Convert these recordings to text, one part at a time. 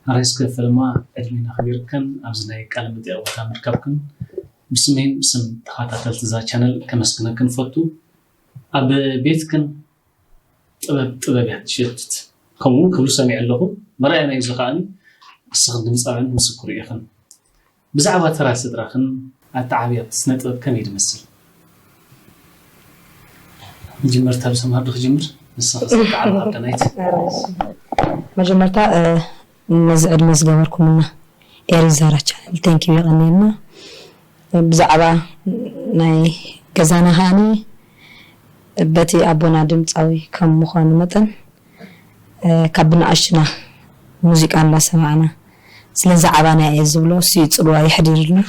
ኣራይ እስከ ፈለማ ዕድሜን ኣኽቢርክን ኣብዚ ናይ ቃለ መጠይቕ ቦታ ምርካብክን ብስመይን ብስም ተኸታተልቲ እዛ ቻነል ከመስግነክን እፈቱ። ኣብ ቤትክን ጥበብ ጥበብ እያ ትሸትት ከምኡ እውን ክብሉ ሰሚዐ ኣለኹ። መርኣያ ናይዚ ከኣ ንስኽን ድምፃውያን ምስክሩ ኢኽን። ብዛዕባ ተራ ስድራኽን ኣተዓብያ ኣብቲ ስነ ጥበብ ከመይ ድመስል? መጀመርታ ብሰምሃር ዶ ክጅምር? ንስኺ ስለ ተዓብ ሃብተናይት። መጀመርታ ነዚ ዕድመ ዝገበርኩምና ኤሪ ዛራ ቻነል ቴንኪዩ የቐንየልና። ብዛዕባ ናይ ገዛና ከዓኒ በቲ ኣቦና ድምፃዊ ከም ምዃኑ መጠን ካብ ብንኣሽቱና ሙዚቃ እንዳሰማዕና ስለዚ ዓባና እየ ዝብሎ እሱ እዩ ፅልዋ የሕዲርልና።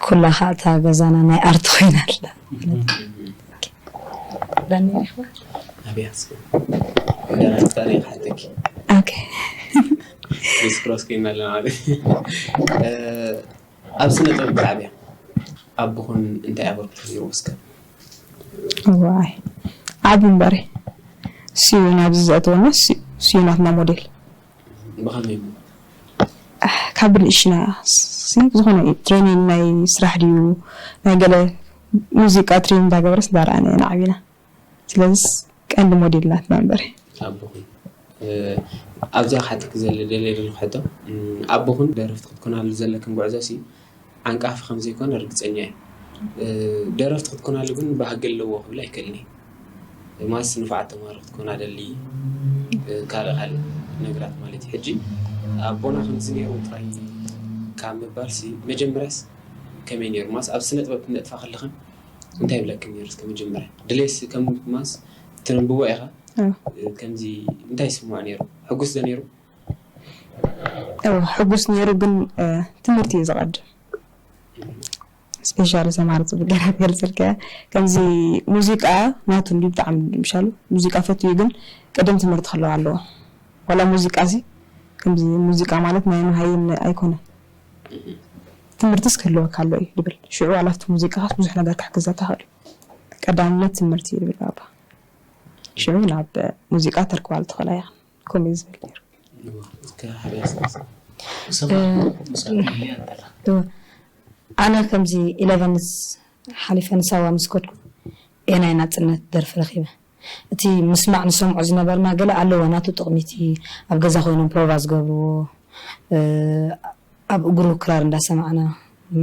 ኩላ ከዓ እታ ገዛና ናይ ኣርት ኮይና ኣላ። ዳኒ ሪኽባ? ኣብያ እስኪ ደራሲ ታሪክ ሓተኪ ኦኬ ምስ ክሮስ ኮይና ኣለ ማለት እዩ። ኣብ ስነ ጥበብ ዓብያ ኣቦኹን እንታይ ኣበርክቶ ነይሩ እስከ? ዋይ ዓቢ እምበሪ እሱ እዩ ናብዚ ዘእተወና እሱ እዩ ናትና ሞዴል ብኸመይ እሞ? ካብ ብንእሽና ሲ ዝኾነ ትሬኒንግ ናይ ስራሕ ድዩ ናይ ገለ ሙዚቃ ትሬኒንግ እንዳገበረስ እንዳረኣና ኢና ዓቢና ስለዚስ ቀንዲ ሞዴል ናትና እምበሪ ኣቦኹም ኣብዛ ክሓተኪ ዘለ ደልየ ዘለኹ ሕቶ ኣቦኹም ደረፍቲ ክትኮናሉ ዘለክን ጉዕዞ ሲ ዓንቃፊ ከም ዘይኮነ ርግጸኛ እየ። ደረፍቲ ክትኮናሉ ግን ባህጊ ኣለዎ ክብል ኣይክእልን እየ። ማስ ንፉዓት ተምሃሮ ክትኮና ደሊ ካልእ ካልእ ነገራት ማለት እዩ። ሕጂ ኣቦና ከምዚ ነይሩ ጥራይ ካብ ምባልሲ መጀመርያስ ከመይ ነይሩ? ማስ ኣብ ስነ ጥበብ ክትነጥፋ ከለኽን እንታይ ይብለክን ነይሩ እስከ መጀመርያ? ድሌስ ከም ማስ ትንብቦ ኢኻ ከምዚ እንታይ ይስምዖ ነይሩ? ሕጉስ ዶ ነይሩ? ሕጉስ ነይሩ ግን ትምህርቲ እዩ ዝቐድም ስፔሻሊ ሰማሪ ፅቡቅ ገይራ ትገልፅልካ ከምዚ ሙዚቃ ናቱ እንዲ ብጣዕሚ ምሻሉ ሙዚቃ ፈትዩ ግን ቅድም ትምህርቲ ክህለዋ ኣለዎ ዋላ ሙዚቃ ሲ ከምዚ ሙዚቃ ማለት ናይ መሃይም ኣይኮነን ትምህርትስ ክህልወካ ኣሎ እዩ ድብል ሽዑ ዋላ ኣብቲ ሙዚቃ ብዙሕ ነገር ክሕግዘካ ክእል እዩ ቀዳምነት ትምህርቲ እዩ ድብል ባባ ሽዑ ናብ ሙዚቃ ተርክባሉ ትኽእላ ኢኻ ከምኡ እዩ ዝብል ነይሩ ኣነ ከምዚ ኢለቨንስ ሓሊፈ ንሳዋ ምስ ከድኩ እየ ናይ ናፅነት ደርፊ ረኺበ እቲ ምስማዕ ንሰምዖ ዝነበርና ገለ ኣለዎ ናቱ ጥቕሚቲ ኣብ ገዛ ኮይኖም ፕሮቫ ዝገብርዎ ኣብ እግሩ ክራር እንዳሰማዕና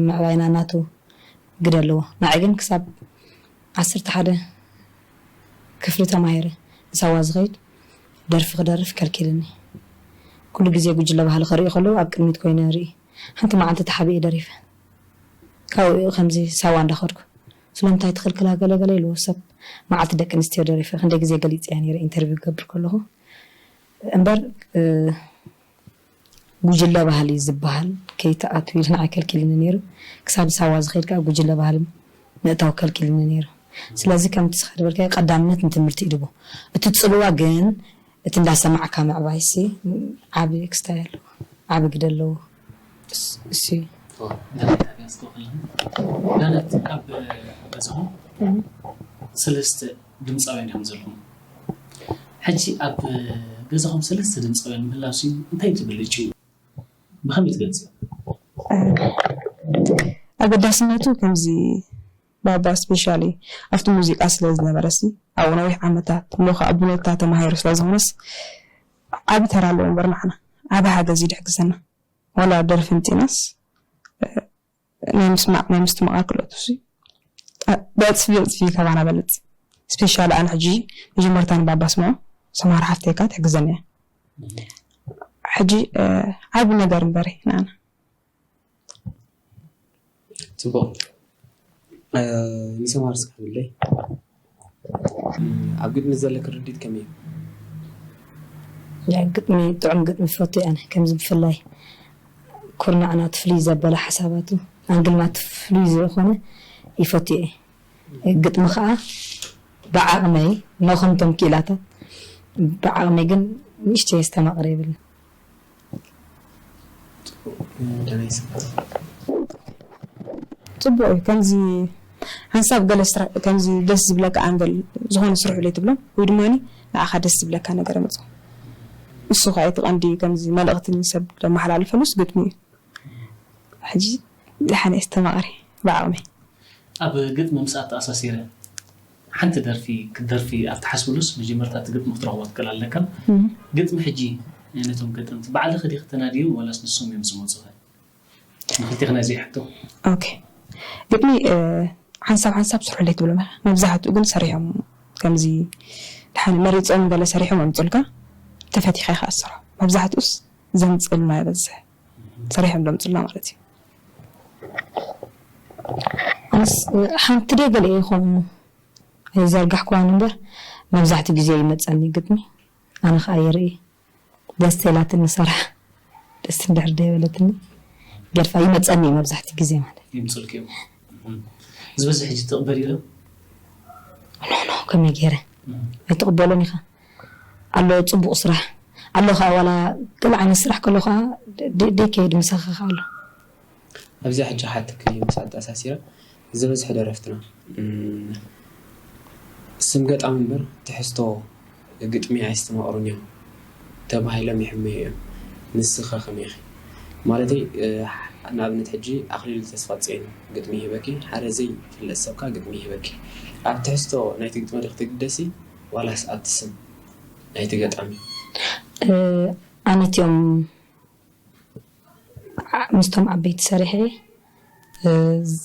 ምዕባይና ናቱ ግደ ኣለዎ ንዓይ ግን ክሳብ ዓሰርተ ሓደ ክፍሊ ተማሂረ ንሳዋ ዝኸይድ ደርፊ ክደርፍ ከልኪልኒ ኩሉ ግዜ ጉጅለ ባህሊ ከርኢ ከለዉ ኣብ ቅድሚት ኮይነ ርኢ ሓንቲ መዓልቲ ተሓቢኤ ደሪፈ ካብኡ ከምዚ ሳዋ እንዳኸድኩ ስለምንታይ ትኽልክላ ገለገለ ኢልዎ ሰብ መዓልቲ ደቂ ኣንስትዮ ደሪፈ ክንደይ ግዜ ገሊፀያ ነይረ ኢንተርቪው ክገብር ከለኹ እምበር ጉጅለ ባህሊ ዝበሃል ከይትኣትው ኢሉ ንዓይ ከልኪልኒ ነይሩ። ክሳብ ሳዋ ዝኸይድ ከኣ ጉጅለ ባህሊ ምእታው ከልኪልኒ ነይሩ። ስለዚ ከምቲ ዝኸ ዝበልካዮ ቀዳምነት ንትምህርቲ ይድቦ። እቲ ጽልዋ ግን እቲ እንዳሰማዕካ ምዕባይሲ ዓቢ ክስታይ ኣለዎ። ዓቢ ግደ ኣለዎ። እሱ እዩ። ዳናይት ኣብያ ዝከው ከለና ዳናይት ኣብ ገዛኹም ሰለስተ ድምፃውያን እዮም ዘለኹም። ሕጂ ኣብ ገዛኹም ሰለስተ ድምፃውያን ምህላው ሲ እንታይ ትብል እጩ እዩ? ብኸመይ ትገልፅዮ? ኣገዳስነቱ ከምዚ ባባ ስፔሻሊ ኣብቲ ሙዚቃ ስለ ዝነበረ ሲ ኣብኡ ነዊሕ ዓመታት እሞ ከዓ ብኖታ ተማሂሩ ስለ ዝኾነስ ዓቢ ተራ ኣለዎ እምበር ንዓና ዓቢ ሓገዝ እዩ ድሕግዘና ዋላ ደርፊ ምፂናስ ናይ ምስማዕ ናይ ምስትምቓር ክእለቱ ሲ ብዕፅፊ ብዕፅፊ እዩ ካባና በልፅ ስፔሻሊ ኣነ ሕጂ መጀመርታ ንባባ ስምዖ ሰምሃር ሓፍተይ ከዓ ትሕግዘኒ እያ ሕጂ ዓቢ ነገር እምበሪ ንኣና ፅቡቕ ንሰምሃር እስኪ ክብለይ ኣብ ግጥሚ ዘለኪ ርዲት ከመይ እዩ ግጥሚ ጥዑም ግጥሚ ፈቱ ኣነ ከምዚ ብፍላይ ኩርናዕ ናቱ ፍልይ ዘበለ ሓሳባቱ ኣንግል ናቱ ፍልይ ዝኾነ ይፈቱ እየ ግጥሚ ከዓ ብዓቕመይ ነኸምቶም ክኢላታት ብዓቕመይ ግን ንእሽተይ የስተማቕር የብልን ፅቡቅ እዩ ከምዚ ሓንሳብ ገለ ከምዚ ደስ ዝብለካ ኣንገል ዝኾነ ስርሕለይ ትብሎም ወይ ድማ ንዓኻ ደስ ዝብለካ ነገር ኣምፅኦ ንሱ ከኣ እቲ ቀንዲ ከምዚ መልእኽቲ ንሰብ ዘመሓላልፈሉስ ግጥሚ እዩ። ሕጂ ደሓን እየ፣ ኣስተማቕሪ ብዓቕመይ። ኣብ ግጥሚ ምስ ኣተኣሳሲረ ሓንቲ ደርፊ ክትደርፊ ኣብ ትሓስብሉስ መጀመርታ እቲ ግጥሚ ክትረኽቦ ትክእል ኣለካ። ግጥሚ ሕጂ ነቶም ገጠምቲ ባዕልኺ ዲኺ ተናድዮም ዋላስ ንሶም እዮም ዝመፁኸ? ንክልቴኽና እዚ ሕቶ። ኦኬ፣ ግጥሚ ሓንሳብ ሓንሳብ ስርሑለይ ትብሎም ኢኻ። መብዛሕትኡ ግን ሰሪሖም ከምዚ ድሓን መሪፆም ገለ ሰሪሖም ኣምፅልካ ተፈቲኻ ኢኻ ኣስርሖ። መብዛሕትኡስ ዘምፅእልና ይበዝሕ፣ ሰሪሖም ዘምፅልና ማለት እዩ። ኣነስ ሓንቲ ደ ገለ ይኾኑ ኣይዘርጋሕኩዋን እምበር መብዛሕትኡ ግዜ ይመፀኒ ግጥሚ። ኣነ ከዓ ይርኢ ደስ ተላትኒ ሰራሕ ደስ እንድሕር ደይበለትኒ ገርፋ ይመፀኒ እዩ መብዛሕትኡ ግዜ ማለት። ይምፅልክዮም ዝበዝሕ ሕጂ ትቕበል ኢሎ ኖ ኖ ከመይ ገይረ ኣይትቕበሎን ኢኻ ኣሎ ፅቡቕ ስራሕ ኣሎ ከዓ ዋላ ገለ ዓይነት ስራሕ ከሎ ከዓ ደይከይድ ምሳኻ ከዓ ኣሎ ኣብዚኣ ሕጂ ሓትክ ምስ ኣተኣሳሲራ ዝበዝሐ ደረፍትና ስም ገጣሚ እምበር ትሕዝቶ ግጥሚ ኣየስተማቕሩን እዮም ተባሂሎም ይሕመዩ እዮም። ንስኸ ከመይ ኢኺ? ማለተይ ንኣብነት ሕጂ ኣኽሊሉ ተስፋጽዮን ግጥሚ ይህበኪ፣ ሓደ ዘይፍለጥ ሰብ ከኣ ግጥሚ ይህበኪ። ኣብ ትሕዝቶ ናይቲ ግጥሚ ዲኺ ትግደሲ ዋላስ ኣብቲ ስም ናይቲ ገጣሚ? ኣነ እቲኦም ምስቶም ዓበይቲ ሰሪሐ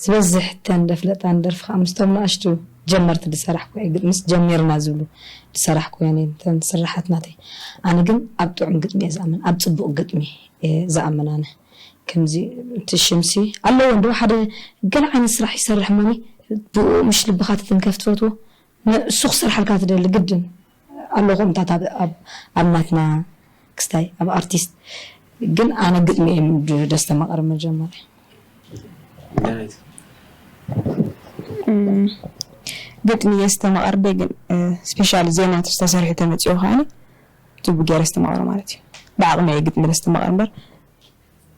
ዝበዝሕ ተን ደፍለጣን ደርፊ ከዓ ምስቶም ንኣሽቱ ጀመርቲ ዝሰራሕኩ እየ ምስ ጀሚርና ዝብሉ ዝሰራሕኩ እየ ተን ስራሓት ናተይ ኣነ ግን ኣብ ጥዑም ግጥሚ እየ ዝኣምን ኣብ ፅቡቅ ግጥሚ እየ ዝኣምን ኣነ ከምዚ እቲ ሽምሲ ኣለዎ እንዶ ሓደ ገለ ዓይነት ስራሕ ይሰርሕ እሞኒ ብኡ ምሽ ልብካ ትትንከፍ ትፈትዎ ንሱ ክሰርሓልካ ትደሊ ግድን ኣሎ ከምታት ኣብ ኣብ ናትና ክስታይ ኣብ ኣርቲስት ግን ኣነ ግጥሚ እየ ደስተማቐር መጀመርያ ግጥሚ እየ ዝተማቐር ደ ግን ስፔሻል ዜማ ተስተሰርሑ ተመፅኦ ከዓኒ ፅቡቅ ገይረ ዝተማቐሮ ማለት እዩ ብዓቕሚ እየ ግጥሚ ደስተማቐር እምበር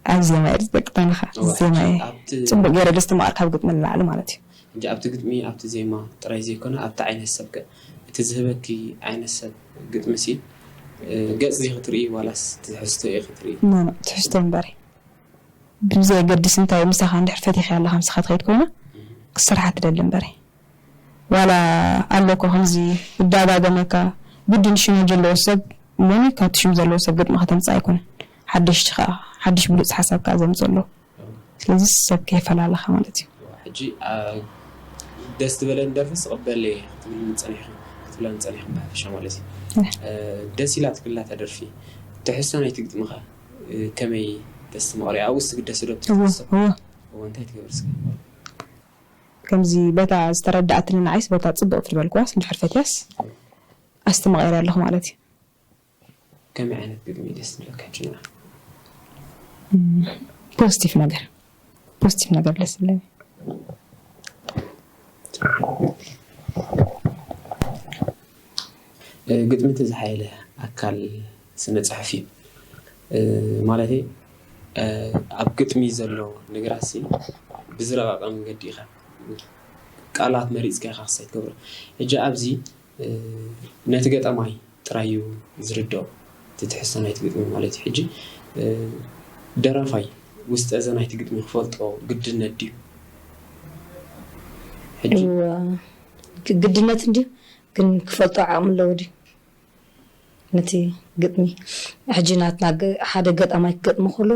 ኣብ ዜማ እየ ዝጠቅጠንኻ ዜማ እየ ፅቡቅ ገይረ ደስተማቐር ካብ ግጥሚ ንላዕሊ ማለት እዩ ሕጂ ኣብቲ ግጥሚ ኣብቲ ዜማ ጥራይ ዘይኮነ ኣብቲ ዓይነት ሰብ ከ እቲ ዝህበኪ ዓይነት ሰብ ግጥሚ ሲ ገጽ ዲኺ ትርኢ ዋላስ ትሕዝቶ ኢኺ ትርኢ? ኖ ኖ ትሕዝቶ እምበሪ ብዘየገድስ እንታይ ምሳኻ እንድሕር ፈቲኻ ኣለኻ ምሳኻ ትኸይድ ኮይና ክትሰርሓ ትደሊ እምበሪ ዋላ ኣሎ እኮ ከምዚ ዝደጋገመካ ግድን ሽም ዘለዎ ሰብ እሞኒ ካብቲ ሽም ዘለዎ ሰብ ግጥሚ ከተምፅእ ኣይኮነን ሓደሽቲ ከዓ ሓድሽ ብሉፅ ሓሳብ ከዓ ዘምፅእ ኣሎ ስለዚ ሰብ ከይፈላለኻ ማለት እዩ። ሕጂ ደስ ዝበለኒ ደርፊ ስቕበለይ ክትብልኒ ፀኒሕኺ ክትብለኒ ፀኒሕኺ ብሓፈሻ ማለት እዩ። ደስ ኢላትክላ እታ ደርፊ ትሕዝቶ ናይቲ ግጥሚ ኸ ከመይ ተስተማቕርያ ኣብኡ ዝግደስ ዶ እዎ እዎ እዎ እንታይ ትገብር እስከ? ከምዚ በታ ዝተረዳእትኒ ንዓይስ በታ ፅብቕቲ ዝበልክዋስ እንድሕር ፈትያስ ኣስተማቒረ ኣለኹ ማለት እዩ። ከመይ ዓይነት ግጥሚ ደስ ዝብለካ ሕጂ ንዓ ፖዚቲቭ ነገር ፖዚቲቭ ነገር ደስ ዝብለኒ ግጥሚ እቲ ዝሓየለ ኣካል ስነ ፅሑፍ እዩ ማለተይ ኣብ ግጥሚ ዘሎ ነገራት ሲ ብዝረቐቐ መንገዲ ኢኻ ቃላት መሪፅካ ኢኻ ክሳይ ትገብሮ ሕጂ ኣብዚ ነቲ ገጠማይ ጥራይ እዩ ዝርድኦ እቲ ትሕዝቶ ናይቲ ግጥሚ ማለት እዩ። ሕጂ ደራፋይ ውስጠ እዘ ናይቲ ግጥሚ ክፈልጦ ግድነት ድዩ? ሕጂ እወ፣ ግ- ግድነት እንድዩ፣ ግን ክፈልጦ ዓቕሚ ኣለዎ ድዩ? ነቲ ግጥሚ ሕጂ ናትና ገ- ሓደ ገጣማይ ክገጥሞ ከሎ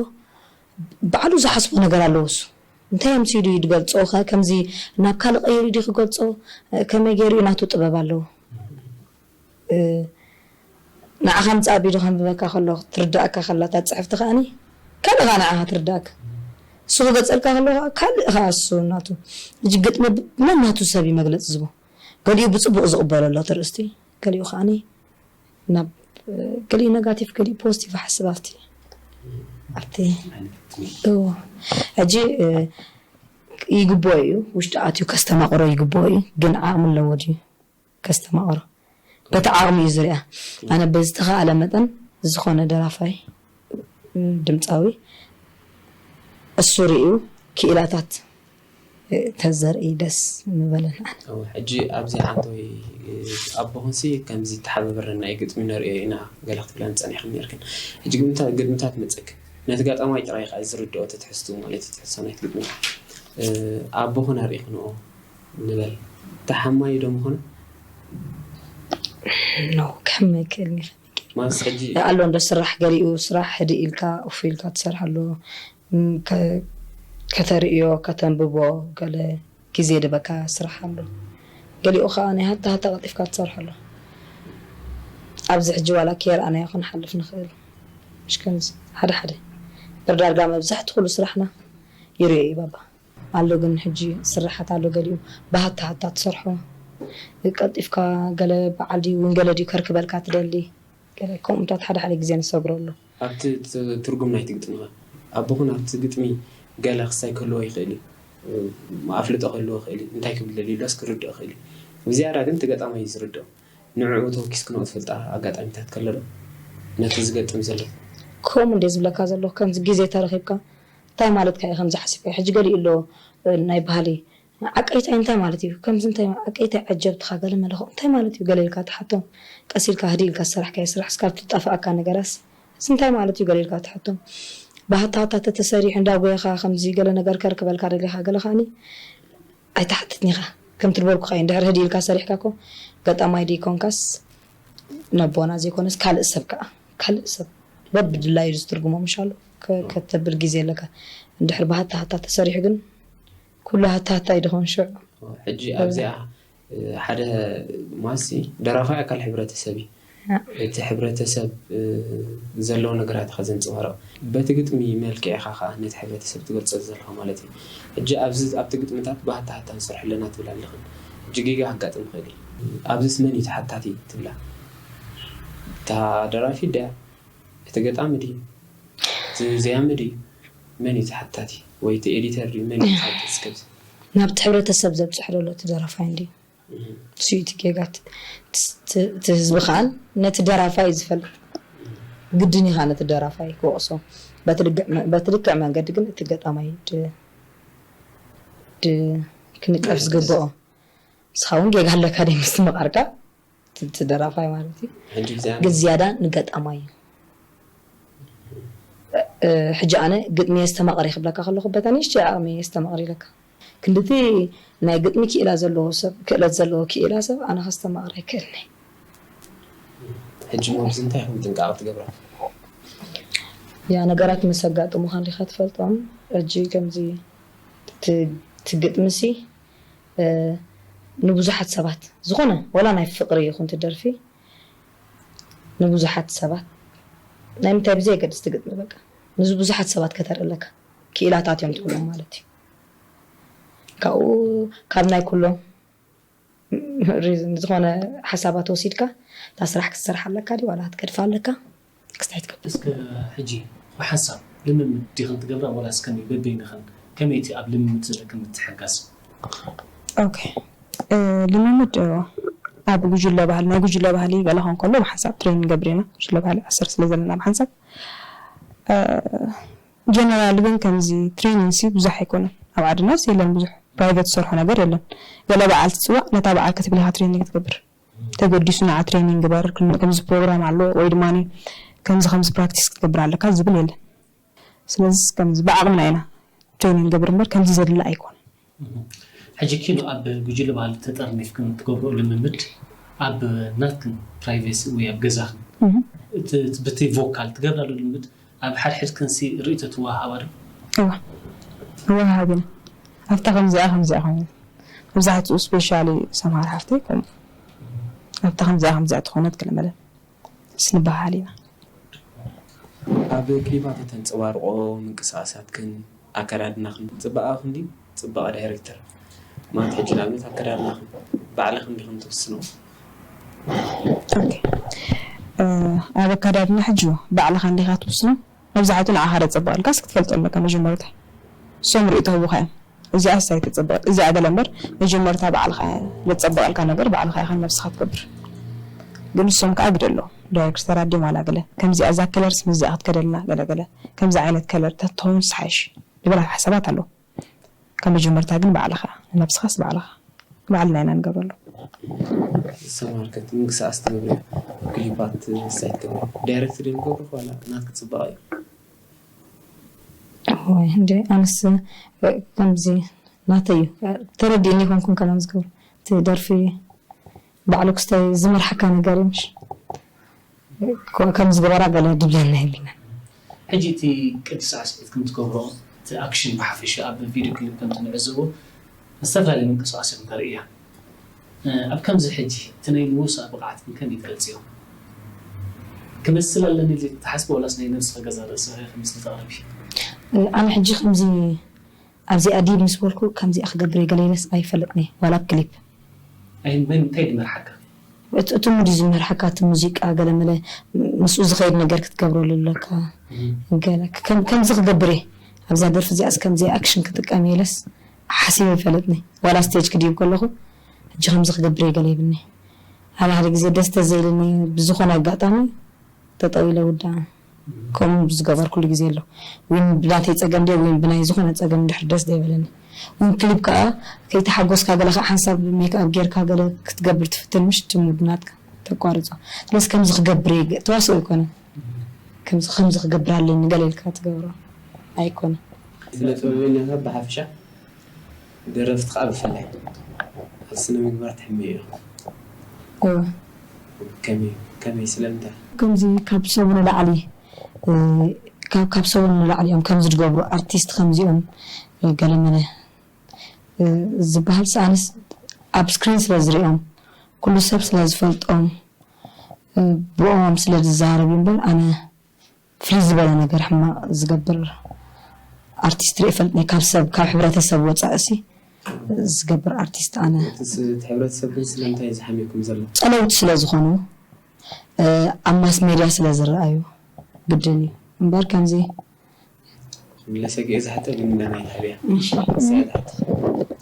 ባዕሉ ዝሓስቦ ነገር ኣለዎ እሱ እንታይ ኣምሲሉ እዩ ዝገልፆ ከ ከምዚ ናብ ካልእ ቀይሩ ድዩ ክገልፆ ከመይ ገይሩ እዩ ናቱ ጥበብ ኣለዎ ንዓኻ ምፃእ ኣቢሉ ከንብበካ ከሎ ክትርዳእካ ከላ እታ ፅሕፍቲ ከዓኒ ካልእ ከዓ ንዓኻ ትርዳእካ እሱ ክገልፀልካ ከሎ ከዓ ካልእ ከዓ እሱ ናቱ ሕጂ ግጥሚ ነናቱ ሰብ እዩ መግለፂ ዝቦ ገሊኡ ብፅቡቅ ዝቅበሎ ኣሎ ትርእስቲ ገሊኡ ከዓኒ ናብ ገሊኡ ነጋቲቭ ገሊኡ ፖዚቲቭ ሓስብ ኣብቲ ኣብቲ እዎ ሕጂ ይግብኦ እዩ ውሽጢ ኣትዩ ከስተማቕሮ ይግብኦ እዩ ግን ዓቕሚ ኣለዎ ድዩ ከስተማቕሮ በቲ ዓቕሚ እዩ ዝሪኣ ኣነ ብዝተኸኣለ መጠን ዝኾነ ደራፋይ ድምፃዊ እሱ ርእዩ ክኢላታት ተዘርኢ ደስ ምበለና። ሕጂ ኣብዚ ዓንተወይ ኣቦኹንሲ ከምዚ ተሓባበረና እዩ ግጥሚ ነርእዮ ኢና ገለ ክትብለን ጸኒሕክን ነርክን። ሕጂ ግጥምታት ግጥምታት መጸክ ነቲ ገጣማይ ጥራይ ከዓ ዝርድኦ ተትሕዝቱ ማለት እዩ ትሕዝቶ ናይቲ ግጥሚ። ኣቦኹን ኣርኢኽንኦ ንበል ተሓማይ ዶ ምኾነ ነው ከም ክእል ማለት ሕጂ ኣሎ እንደ ስራሕ ገሊኡ ስራሕ ህድእ ኢልካ ኡፍ ኢልካ ትሰርሕ ኣሎ ከተርእዮ ከተንብቦ ገለ ግዜ ድበካ ስራሕ ኣሎ። ገሊኡ ከዓ ናይ ሃታ ሃታ ቀልጢፍካ ትሰርሕ ኣሎ። ኣብዚ ሕጂ ዋላ ከየርኣናዮ ክንሓልፍ ንኽእል። ምሽ ከምዚ ሓደ ሓደ በርዳርጋ መብዛሕቲ ኩሉ ስራሕና ይርዮ እዩ ባባ ኣሎ። ግን ሕጂ ስራሓት ኣሎ ገሊኡ ብሃታ ሃታ ትሰርሖ ቀልጢፍካ ገለ በዓል ድዩ እውን ገለ ድዩ ከርክበልካ ትደሊ ገለ ከምኡታት ሓደ ሓደ ግዜ ንሰግሮ ኣሎ። ኣብቲ ትርጉም ናይቲ ግጥሚ ከ ኣቦኹን ኣብቲ ግጥሚ ገለ ክሳይ ክህልዎ ይኽእል እዩ ኣፍልጦ ክህልዎ ይኽእል እዩ እንታይ ክብል ደልዩ ኢሉስ ክርድኦ ይኽእል እዩ ብዝያዳ ግን እቲ ገጣማይ እዩ ዝርድኦ ንዕኡ ተወኪስክንኦ ትፈልጣ ኣጋጣሚታት ከሎ ዶ ነቲ ዝገጥም ዘሎ ከምኡ እንደ ዝብለካ ዘለኹ ከምዚ ግዜ ተረኺብካ እንታይ ማለትካ እዩ ከምዚ ሓሲብካ ሕጂ ገሊኡ ኣሎ ናይ ባህሊ ዓቀይታይ እንታይ ማለት እዩ ከምዚ እንታይ ዓቀይታይ ዓጀብትኻ ገለ መለኹ እንታይ ማለት እዩ ገለ ኢልካ ትሓቶም ቀስ ኢልካ ህድእ ኢልካ ዝሰራሕካዮ ስራሕ እስካብ ትጣፍኣካ ነገራስ እዚ እንታይ ማለት እዩ ገለ ኢልካ ትሓቶም ብሃታሃታ ተተሰሪሑ እንዳጎየኻ ከምዚ ገለ ነገር ከርክበልካ ደሊኻ ገለ ከዓኒ ኣይትሓትትኒኻ ከምቲ ዝበልኩኻ እዩ እንድሕር ህድእ ኢልካ ሰሪሕካ ኮ ገጣማይ ደይኮንካስ ነቦና ዘይኮነስ ካልእ ሰብ ከዓ ካልእ ሰብ በብድላዩ ዝትርጉሞ ምሻሉ ከተብል ግዜ ኣለካ እንድሕር ብሃታሃታ ተሰሪሑ ግን ኩሉ ሃታሃታ እዩ ድኾን ሽዑ ሕጂ ኣብዚኣ ሓደ ማሲ ደራፋይ ኣካል ሕብረተሰብ እዩ እቲ ሕብረተሰብ ዘለዎ ነገራት ኢኻ ዘንፅባርቕ በቲ ግጥሚ መልክዕ ኢኻ ከዓ ነቲ ሕብረተሰብ ትገልፆ ዘለኻ ማለት እዩ ሕጂ ኣብዚ ኣብቲ ግጥምታት ባህታ ሃታ ንሰርሐለና ትብል ኣለኽን ሕጂ ጌጋ ከጋጥም ይኽእል እዩ ኣብዚስ መን እዩ ተሓታቲ ትብላ እታ ደራፊት ድያ እቲ ገጣሚ ድዩ እቲ ዘያሚ ድዩ መን እዩ ተሓታቲ ወይ እቲ ኤዲተር ድዩ መን እዩ ተሓታቲ እስከ ናብቲ ሕብረተሰብ ዘብፅሕ ዘሎ እቲ ደራፋይ እንድዩ እሱ እዩ እቲ ጌጋ እቲ ህዝቢ ከዓ ነቲ ደራፋይ እዩ ዝፈልጥ ግድን ኢኻ ነቲ ደራፋይ ክወቕሶ በቲ ልክዕ መንገዲ ግን እቲ ገጣማይ ክንቀፍ ዝግብኦ ንስኻ እውን ጌጋ ኣለካ ደ ምስ መቐርካ እቲ ደራፋይ ማለት እዩ ግን ዝያዳ ንገጣማይ እዩ ሕጂ ኣነ ግጥሚ የስተማቕር ክብለካ ከለኹ በታ ንእሽተይ ዓቕሚ የስተማቕር ኢለካ ክንድቲ ናይ ግጥሚ ክኢላ ዘለዎ ሰብ ክእለት ዘለዎ ክኢላ ሰብ ኣነ ከስተማቕር ኣይክእልኒ ሕጂ ኣብዚ እንታይ ከም ጥንቃቐ ትገብራ ያ ነገራት ምስ ኣጋጥሙኻ እንዲኻ ትፈልጦም ሕጂ ከምዚ ትግጥምሲ ንብዙሓት ሰባት ዝኾነ ወላ ናይ ፍቕሪ ይኹን ትደርፊ ንብዙሓት ሰባት ናይ ምንታይ ብዘየገድስ ትግጥሚ በቃ ንዚ ብዙሓት ሰባት ከተርኢ ኣለካ ክኢላታት እዮም ትብሎም ማለት እዩ ካብኡ ካብ ናይ ኩሎም ሪዝን ዝኾነ ሓሳባት ወሲድካ እታ ስራሕ ክትሰርሓ ኣለካ ድዩ ዋላ ክትገድፋ ኣለካ ክስታይ ትገብር እስከ ሕጂ ብሓንሳብ ልምምድ ዲኽን ትገብራ ወላ እስከ በበይንኽን ከመይ እቲ ኣብ ልምምድ ዘለክን ምትሕጋዝ ኦኬ ልምምድ ኣብ ጉጅለ ባህሊ ናይ ጉጅለ ባህሊ ገለ ኾን ከሎ ብሓንሳብ ትሬን ንገብር ኢና ጉጅለ ባህሊ ዓስር ስለ ዘለና ብሓንሳብ ጀነራል ግን ከምዚ ትሬኒንግ ሲ ብዙሕ ኣይኮነን ኣብ ዓድናስ የለን ብዙሕ ፕራይቬት ዝሰርሖ ነገር የለን ገለ በዓል ትፅዋዕ ነታ በዓል ክትብል ኢኻ ትሬኒንግ ትገብር ተገዲሱ ንዓ ትሬኒንግ ግበር ከምዚ ፕሮግራም ኣሎ ወይ ድማ ከምዚ ከምዚ ፕራክቲስ ክትገብር ኣለካ ዝብል የለን ስለዚ ከምዚ ብዓቕምና ኢና ትሬኒንግ ገብር እምበር ከምዚ ዘድሊ ኣይኮነን ሕጂ ኪኖ ኣብ ጉጅለ ባህሊ ተጠርኒፍክን ትገብርኦ ልምምድ ኣብ ናትክን ፕራይቬሲ ወይ ኣብ ገዛኽን ብቲ ቮካል ትገብራሉ ልምምድ ኣብ ሓድሕድክንሲ ርእይቶ ትወሃሃባ ዶ? እዋ ንወሃሃብ ኢና ኣብታ ከምዚኣ ከምዚኣ ኮይኑ መብዛሕትኡ ስፔሻሊ ሰምሃር ሓፍተይ ከምኡ ኣብታ ከምዚኣ ከምዚኣ ተኾነት ገለመለ ስንበሃል ኢና ኣብ ክሊፓት እተንፀባርቆ ምንቅስቃሳትክን ኣከዳድናኽን ፅባቐ ክንዲ ፅባቐ ዳይሬክተር ማለት ሕጂ ንኣብነት ኣከዳድናኽን ባዕልኽን ዲኽን ትውስኖ ኣብ ኣከዳድና ሕጂ ባዕልኻ እንዲኻ ትውስኖ መብዛሕትኡ ንዓኻ ደፀበቐልካስ ክትፈልጦ ኣለካ መጀመርታ እሶም ርእይቶ ህቡኻ እዮም እዚኣስ ኣይተፀበቐት እዚኣ ገለ እምበር መጀመርታ ባዕልኻ ዘፀበቐልካ ነገር ባዕልኻ ኢኻ ነብስኻ ትገብር ግን እሶም ከዓ ግደ ኣለዎ ዳይሬክተራት ድዮም ዋላ ገለ ከምዚኣ እዛ ከለርስ ምስዚኣ ክትከደልና ገለገለ ከምዚ ዓይነት ከለር ተትኸውን ዝሓይሽ ዝበላ ሓሳባት ኣለዎ ካብ መጀመርታ ግን ባዕልኻ፣ ንነብስኻስ ባዕልኻ፣ ባዕልና ኢና ንገብረሉ። ሰማርከት ምንቅስቃስ ትገብሪ፣ ክሊፓት ሳይት ትገብሪ፣ ዳይሬክት ድም ገብሩ ዋላ ናትክ ጽባቐ እዩ። ወይ እንደ ኣነስ ከምዚ ናተይ እዩ። ተረዲእኒ ይኮንኩም ከማን ዝገብሩ እቲ ደርፊ ባዕሉ ክስታይ ዝመርሓካ ነገር እዩ። ምሽ ከም ዝገበራ ገለ ድብለና የብልናን። ሕጂ እቲ ቅዲ ሳዕስዒት ከም ትገብሮ እቲ ኣክሽን ብሓፈሻ ኣብ ቪድዮ ክሊፕ ከምቲ ንዕዘቦ ዝተፈላለዩ ምንቅስቃስ እዮም ተርእያ። ኣብ ከምዚ ሕጂ እቲ ናይ ምውሳእ ብቕዓት ግን ከመይ ትገልፅዮ? ክመስል ኣለኒ ኢልኪ ትሓስቢ ወላስ ናይ ነብስኺ ገዛ ርእስኺ ክምስሊ ተቕርቢ? ኣነ ሕጂ ከምዚ ኣብዚኣ ድዩ ምስ በልኩ ከምዚኣ ክገብር እየ ገለ ኢለስ ኣይፈልጥን እየ ዋላ ኣብ ክሊፕ። ኣይ መን እንታይ ድመርሓካ? እቲ እቲ ሙድ እዩ ዝመርሓካ እቲ ሙዚቃ ገለ መለ ምስኡ ዝኸይድ ነገር ክትገብረሉ ኣለካ። ገለ ከም- ከምዚ ክገብር እየ ኣብዛ ደርፊ እዚኣስ ከምዚ ኣክሽን ክጥቀም እየ ኢለስ ሓሲብ ኣይፈልጥን እየ። ዋላ ስቴጅ ክድይብ ከለኹ ሕጂ ከምዚ ክገብር እየ ገለ ይብልኒ። ሓደ ሓደ ግዜ ደስ ተዘይልኒ ብዝኾነ ኣጋጣሚ ጠጠው ኢለ ውዳ ከምኡ ዝገበርኩሉ ግዜ ኣሎ። ዊን ብናተይ ፀገም ድየ ዊን ብናይ ዝኾነ ፀገም ድሕር ደስ ዘይበለኒ። ዊን ክሊፕ ከዓ ከይተሓጎስካ ገለ ከዓ ሓንሳብ ሜክኣፕ ጌርካ ገለ ክትገብር ትፍትን ምሽ ትሙድ ናትካ ተቋርፆ። ስለዚ ከምዚ ክገብር እየ ገ- ተዋስኦ ኣይኮነን። ከምዚ ከምዚ ክገብር ኣለኒ ገለ ኢልካ ትገብሮ ኣይኮነን። ስነ ጥበበኛታት ብሓፈሻ ደረፍቲ ከዓ ብፍላይ ኣብ ስነ ምግባር ትሕመዩ ኢኹም። እወ። ከመይ ከመይ ስለምንታይ? ከምዚ ካብ ሰቡ ንላዕሊ እ፣ ካብ ካብ ሰቡ ንላዕሊ እዮም ከምዚ ዝገብሩ ኣርቲስት ከምዚኦም እ፣ ገለመለ እ፣ ዝበሃል ሰኣንስ ኣብ ስክሪን ስለ ዝሪኦም ኩሉ ሰብ ስለ ዝፈልጦም እ፣ ብኦም ስለ ዝዛረብ እምበር ኣነ ፍልይ ዝበለ ነገር ሕማቕ ዝገብር ኣርቲስት ርኢ ፈልጥኒ ካብ ሰብ ካብ ሕብረተሰብ ወፃእሲ ዝገብር ኣርቲስት ኣነ እቲ ስ- እቲ ሕብረተሰብ ግን ስለምንታይ እዩ ዝሓምየኩም ዘሎ? ፀለውቲ ስለ ዝኾኑ እ፣ ኣብ ማስ ሜድያ ስለ ዝረኣዩ ግድን እዩ እምበር ከምዚ ለሰጊ እዚ ሕቶ ግን እንዳናይ ትሕብያ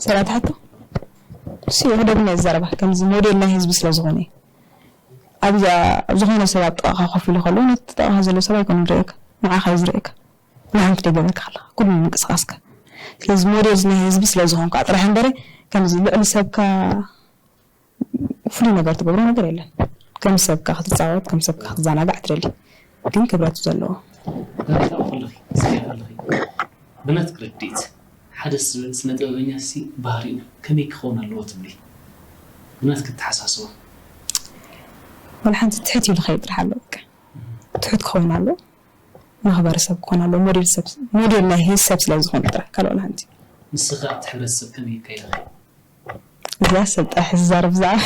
ሰላም ትሓቶ ሲ ወደብና ይዛረባ ከምዚ ሞዴል ናይ ህዝቢ ስለ ዝኾነ እዩ ኣብዚኣ ዝኾነ ሰብ ኣብ ጥቓኻ ኮፍ ኢሉ ከሎ ነቲ ጥቓኻ ዘሎ ሰብ ኣይኮነ ዝርእየካ ንዓኻ እዩ ዝርእየካ ንሓንቲ ደገበርካ ከለኻ ኩሉ ምንቅስቃስካ ስለዚ ሞዴል ናይ ህዝቢ ስለ ዝኾንካ ጥራሕ እምበረ ከምዚ ልዕሊ ሰብካ ፍሉይ ነገር ትገብሮ ነገር የለን ከም ሰብካ ክትፃወት ከም ሰብካ ክትዘናጋዕ ትደሊ ግን ክብረት ዘለዎ ጋዜጣ ከለኺ ስያ ከለኺ ብናትክ ርድኢት ሓደ ስነ ጥበበኛ ሲ ባህሪኡ ከመይ ክኸውን ኣለዎ ትብሊ? ብናትክ ኣተሓሳስባ ወላ ሓንቲ ትሕት ኢሉ ከይድ ጥራሕ ኣለዎ በቃ ትሑት ክኸውን ኣለዎ መኽበሪ ሰብ ክኾን ኣለዎ ሞዴል ሰብ ሞዴል ናይ ህዝ ሰብ ስለ ዝኾነ ጥራሕ ካልእ ወላ ሓንቲ ንስኻ ኣብቲ ሕብረተሰብ ከመይ ይካየድ እዚኣ ሰብ ጥራሕ ዝዛረብ ብዛዕባ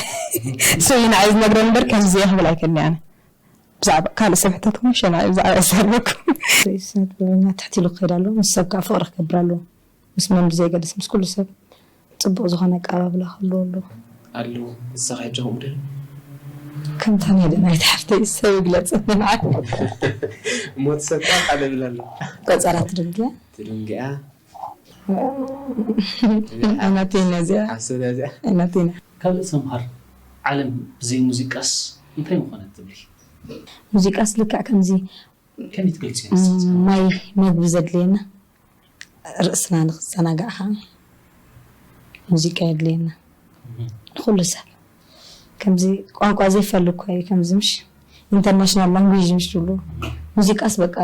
ሰብ ንዓይ ዝነግረኒ እምበር ከምዚ እየ ክብል ኣይክእልን ኣነ ብዛዕባ ካልእ ሰብ ሕተትኩም ሸና ብዛዕባ ዝዛረበኩም ስነ ጥበበኛ ትሕት ኢሉ ክኸይድ ኣለዎ ምስ ሰብ ከዓ ፍቕሪ ክገብር ኣለዎ ምስ መን ብዘይገድስ ምስ ኩሉ ሰብ ፅቡቕ ዝኾነ ኣቀባብላ ክህልዎ ኣለዎ ኣለዎ ንስኻ ሕጂ ከምኡ ደ ከምታ ናይ ደናይት ሓፍተይ ሰብ ይግለፅ ንዓ ሞት ሰብ ከዓ ሓደ ይብል ኣሎ ቆፀራ ትድንግያ ትድንግያ እናቴና እዚኣ ሓሰዳ እዚኣ እናቴና ካልእ ሰምሃር ዓለም ብዘይ ሙዚቃስ እንታይ ምኾነት ትብሊ? ሙዚቃስ ልክዕ ከምዚ ከመይ ትገልፅዮ? ማይ መግቢ ዘድልየና ርእስና ንክዘናጋዕ ከዓ ሙዚቃ የድልየና ንኩሉ ሰብ ከምዚ ቋንቋ ዘይፈል እኳ እዩ ከምዚ ምሽ ኢንተርናሽናል ላንጉጅ ምሽ ትብሉ ሙዚቃስ በቃ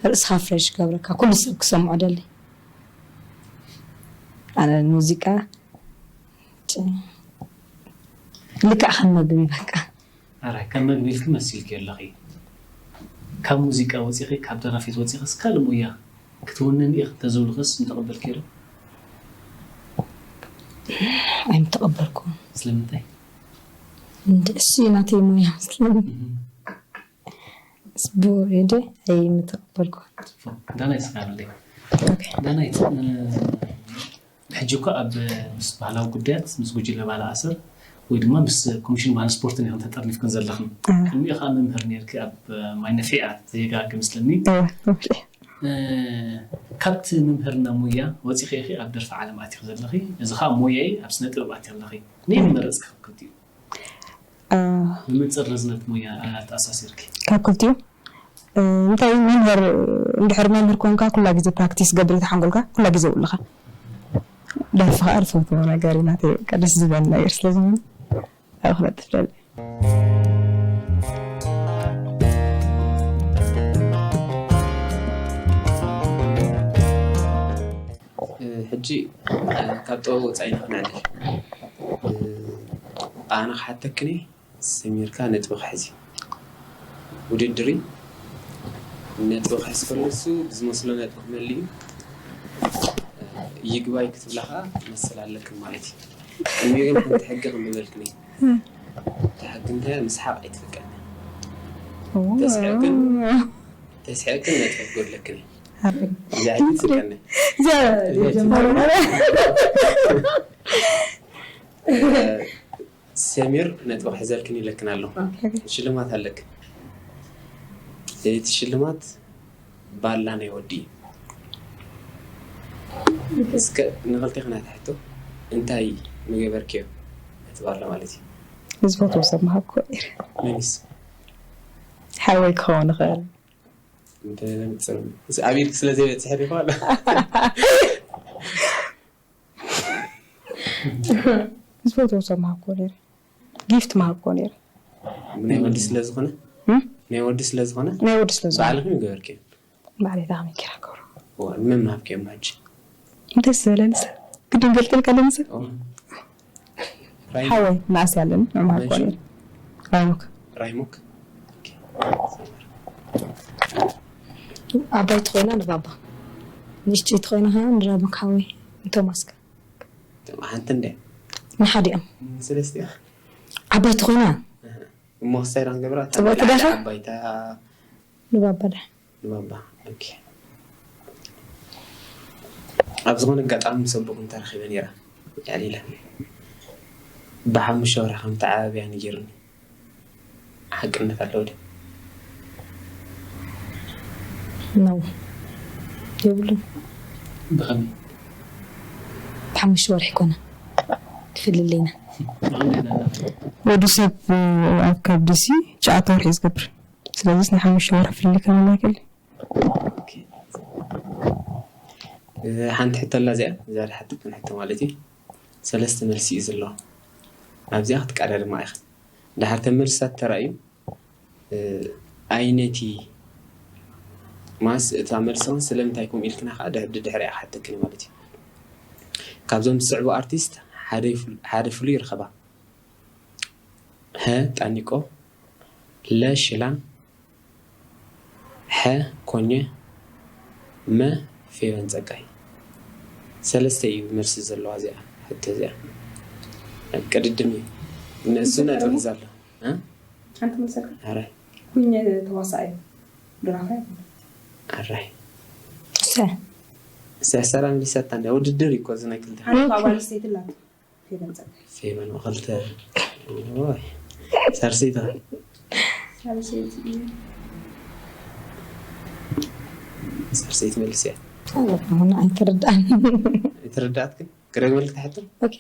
ርእስኻ ፍሬሽ ይገብረካ ኩሉ ሰብ ክሰምዖ ደሊ ኣነ ሙዚቃ ልክዕ ከም መግቢ በቃ ኣራይ ከም መግቢ ኢልኪ መሲልኪ ኣለኺ ካብ ሙዚቃ ወፂኺ ካብ ደራፊት ወፂኺስ ካልእ ሙያ ክትውንን ኢኺ እንተዝብሉኽስ ምተቐበልኪ ዶ ኣይምተቐበልኩም ስለምንታይ እንደ እሱ ናተይ ሙያ መስለኒ ስቡ ሄደ ኣይምተቐበልኩም ዳናይት ስካብለይ ዳናይት ሕጂ እኮ ኣብ ምስ ባህላዊ ጉዳያት ምስ ጉጅለ ባለ ኣሰር ወይ ድማ ምስ ኮሚሽን ባህልን ስፖርትን ኢኹም ተጠርኒፍክን ዘለኽን ቅድሚኡ ከዓ መምህር ነርኪ ኣብ ማይነፊያ ዜጋ ክምስለኒ ካብቲ ምምህርና ሙያ ወፂኺ ኢኺ ኣብ ደርፊ ዓለም ኣቲኺ ዘለኺ እዚ ከዓ ሙያይ ኣብ ስነ ጥበብ ኣቲ ኣለኺ ነይ መረፅኪ ክክልቲኡ ብመንፅር ርዝነት ሙያ ኣተኣሳሲርኪ ካብ ክልቲኡ እንታይ መምህር እንድሕር መምህር ኮንካ ኩላ ግዜ ፕራክቲስ ገብር ተሓንጎልካ ኩላ ግዜ ውልኻ ደርፊ ከዓ ዝፈትዎ ነገር እዩ። ናተይ በቃ ደስ ዝበል ነገር ስለ ዝኾነ ኣብኡ ክነጥፍ ደሊ። ሕጂ ካብ ጥበብ ወፃኢ ንክንዕልል ኣነ ክሓተክኒ ሰሚርካ ነጥቢ ክሕዝ እዩ። ውድድር እዩ። ነጥቢ ክሕዝ ከሎ እሱ ብዝመስሎ ነጥቢ ክመልእ እዩ። ይግባይ ክትብላ ከዓ መሰል ኣለክን ማለት እዩ። ቅድሚኡ ግን ሓንቲ ሕጊ ክንብበልክን እዩ። እታ ሕጊ እንታይ እያ? ምስሓቕ ኣይትፍቀድ። ተስሒቕክን ተስሒቕክን ነጥቢ ክጎድለክን እዩ። እዚኣ ኣይትፍቀድን። እዚኣ ጀመርና። ሰሚር ነጥቢ ክሕዘልክን ኢለክን ኣሎ። ሽልማት ኣለክን። እቲ ሽልማት ባላ ናይ ወዲ እዩ። እስከ ንኽልቴኽን እታ ሕቶ እንታይ ምገበርክዮ? እቲ ባላ ማለት እዩ። ዝፈትዎ ሰብ ምሃብክዎ ነይረ። መኒስ ሓወይ ክኸውን ይኽእል። ብንጽር ኣብ ኢድክ ስለ ዘይበጽሕ ዲኻ? ዝፈትዎ ሰብ ምሃብክዎ ነይረ። ጊፍት ምሃብክዎ ነይረ። ናይ ወዲ ስለ ዝኾነ እም? ናይ ወዲ ስለ ዝኾነ ናይ ወዲ ስለ ዝኾነ ባዕልኽን ይገበርክዮ። ባዕለይ ዳኸመይ ጌራ ክገብሮ። እዋ፣ ንመን ምሃብክዮም ሕጂ? ደስ ዝበለኒ ሰብ ግድን ገልጥልካ ኣለኒ ሰብ እዋ። ራይ- ሓወይ መኣስ ያለን ምሃብክዎ መን ሽሙ? ነይረ። ራይሞክ ራይሞክ። ዓባይቲ ኮይና ንባባ፣ ንእሽተይቲ ኮይና ከዓ ንራይሞክ ሓወይ ንቶማስካ። ሓንቲ እንደ ንሓዲኦም ሰለስቲያ ዓባይቲ ኮይና እሞ ክሳይ ዳን ገብራ ጽብቕቲ ዳኻ? ዓባይታ ንባባ ዳ ንባባ። ኦኬ። ኣብ ዝኾነ ኣጋጣሚ ምስ ኣቦኹም ተረኺበ ነይራ። ያሊላ ብሓሙሽተ ወርሒ ከም ተዓባብያ ነጊሩኒ። ሓቅነት ኣለዎ ድዩ? ነው የብሉን። ብኸመይ? ብሓሙሽተ ወርሒ ኮነ ትፍልለይና። ወዲ ሰብ ኣብ ከብዲ ሲ ትሽዓተ ወርሒ እዩ ዝገብር። ስለዚ ናይ ሓሙሽተ ወርሒ ፍልልይ ከመና ይክእል። ሓንቲ ሕቶ ኣላ እዚኣ እዛ ዝሓተትን ሕቶ ማለት እዩ። ሰለስተ መልሲ እዩ ዘለዋ። ኣብዚኣ ክትቀዳደማ ኢኻ። ድሓር ተን መልስታት ተራእዩ ኣይነቲ ማስ እታ መልሲ እውን ስለምንታይ ከምኡ ኢልክና ከዓ ድድሕሪያ ክሓተክኒ ማለት እዩ። ካብዞም ዝስዕቡ ኣርቲስት ሓደ ፍሉይ ርከባ። ሀ ጣኒቆ፣ ለ ሽላን፣ ሐ ኮኘ፣ መ ፌቨን ጸጋይ። ሰለስተ እዩ መልሲ ዘለዋ እዚኣ ሕቶ እዚኣ። ቅድድም እዩ። ንእሱ ነጥብ ሒዛ ኣሎ። እ? ሓንቲ መሰልካ ኣረ ኩኘ ተዋሳኣይ እዩ። ደራፋይ ኣይኮነን። ኣራይ ሰ ሰሰራ ሚሊሰታ እንደ ውድድር እኮ እዚ ናይ ክልተ ሓንቲ ጓል ኣንስተይቲ ኣላቶ። ፌቨን ጸጋይ። ፌቨን ክልተ። ኦይ። ሳርሰይታ ሳልሰይቲ እዩ። ሳርሰይት መልስ እያ። ኣሁን ኣይተረዳእን። የተረዳት ግን ክደግመልክ ትሓትም ኦኬ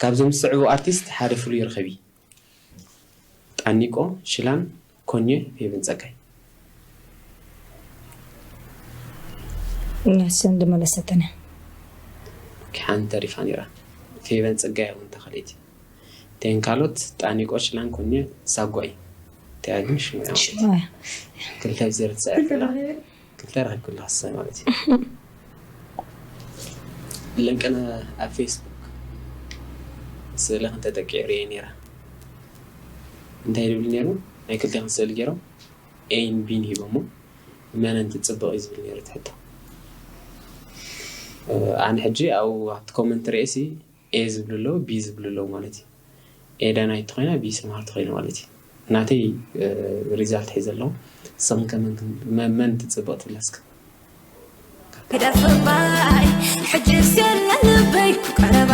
ካብዞም ዝስዕቡ ኣርቲስት ሓደ ፍሉይ ርኸቢ ጣኒቆ ሽላን ኮኘ ፌቨን ጸጋይ። እኛስ እንደመለሰተነ ሓንቲ ተሪፋ ነይራ። ፌቨን ጸጋይ እውን ተኸለይቲ። ተን ካልኦት ጣኒቆ ሽላን ኮኘ ሳጓ እዩ። ተያግን ሽሙ ያው ሽማያ ክልተ ዜሮ ትስዕር ክላ ክልተ ረኺብ ክላ ክሰ ማለት እዩ። ለንቀነ ኣብ ፌስቡክ ስእሊ ክንተጠቂዑ ርየ ነይራ። እንታይ ይብል ነይሩ? ናይ ክልተ ስእሊ ገይሮም ኤን ቢን ሂቦሞ መነን ትጽብቕ እዩ ዝብል ነይሩ ትሕቶ። ኣነ ሕጂ ኣብኡ ኣብቲ ኮመንት ርእሲ ኤ ዝብሉ ኣለዉ ቢ ዝብሉ ኣለዉ ማለት እዩ። ኤ ዳናይት ተኾይና ቢ ሰምሃር ተኾይኑ ማለት እዩ። ናተይ ሪዛልት ሒዘ ኣለዉ። ንስኽን ከ መን ትጽብቕ ትብላ እስከ? ግደፍባይ ሕጅስ የለ ልበይ ቀረባ